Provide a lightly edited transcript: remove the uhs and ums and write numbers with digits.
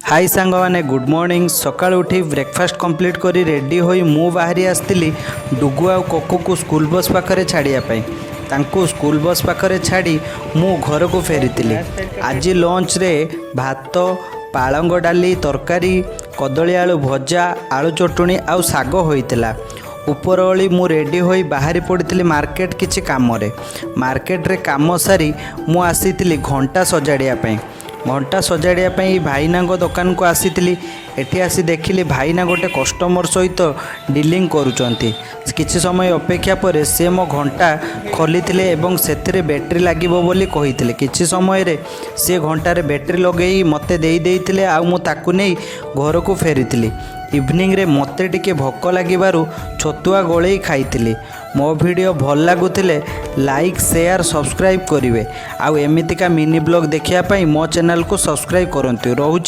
High ସାଙ୍ଗମାନେ, good morning. ସକାଳୁ ଉଠି ବ୍ରେକଫାଷ୍ଟ କମ୍ପ୍ଲିଟ୍ କରି ରେଡ଼ି ହୋଇ ମୁଁ ବାହାରି ଆସିଥିଲି ଡୁଗୁ ଆଉ କୋକୋକୁ ସ୍କୁଲ ବସ୍ ପାଖରେ ଛାଡ଼ିବା ପାଇଁ। ତାଙ୍କୁ ସ୍କୁଲ ବସ୍ ପାଖରେ ଛାଡ଼ି ମୁଁ ଘରକୁ ଫେରିଥିଲି। ଆଜି ଲଞ୍ଚରେ ଭାତ, ପାଳଙ୍ଗ ଡାଲି ତରକାରୀ, କଦଳୀ ଆଳୁ ଭଜା, ଆଳୁ ଚଟୁଣି ଆଉ ଶାଗ ହୋଇଥିଲା। ଉପରଓଳି ମୁଁ ରେଡ଼ି ହୋଇ ବାହାରି ପଡ଼ିଥିଲି ମାର୍କେଟ କିଛି କାମରେ। ମାର୍କେଟରେ କାମ ସାରି ମୁଁ ଆସିଥିଲି ଘଣ୍ଟା ସଜାଡ଼ିବା ପାଇଁ। ଘଣ୍ଟା ସଜାଡ଼ିବା ପାଇଁ ଏଇ ଭାଇନାଙ୍କ ଦୋକାନକୁ ଆସିଥିଲି। ଏଠି ଆସି ଦେଖିଲି ଭାଇନା ଗୋଟେ କଷ୍ଟମର ସହିତ ଡିଲିଂ କରୁଛନ୍ତି। କିଛି ସମୟ ଅପେକ୍ଷା ପରେ ସେ ମୋ ଘଣ୍ଟା ଖୋଲିଥିଲେ ଏବଂ ସେଥିରେ ବ୍ୟାଟେରୀ ଲାଗିବ ବୋଲି କହିଥିଲେ। କିଛି ସମୟରେ ସେ ଘଣ୍ଟାରେ ବ୍ୟାଟେରୀ ଲଗେଇ ମୋତେ ଦେଇ ଦେଇଥିଲେ ଆଉ ମୁଁ ତାକୁ ନେଇ ଘରକୁ ଫେରିଥିଲି। ଇଭିନିଂରେ ମୋତେ ଟିକେ ଭୋକ ଲାଗିବାରୁ ଛତୁଆ ଗୋଳେଇ ଖାଇଥିଲି। ମୋ ଭିଡ଼ିଓ ଭଲ ଲାଗୁଥିଲେ ଲାଇକ୍, ସେୟାର, ସବସ୍କ୍ରାଇବ୍ କରିବେ ଆଉ ଏମିତିକା ମିନି ବ୍ଲଗ୍ ଦେଖିବା ପାଇଁ ମୋ ଚ୍ୟାନେଲକୁ ସବସ୍କ୍ରାଇବ୍ କରନ୍ତୁ। ରହୁଛି।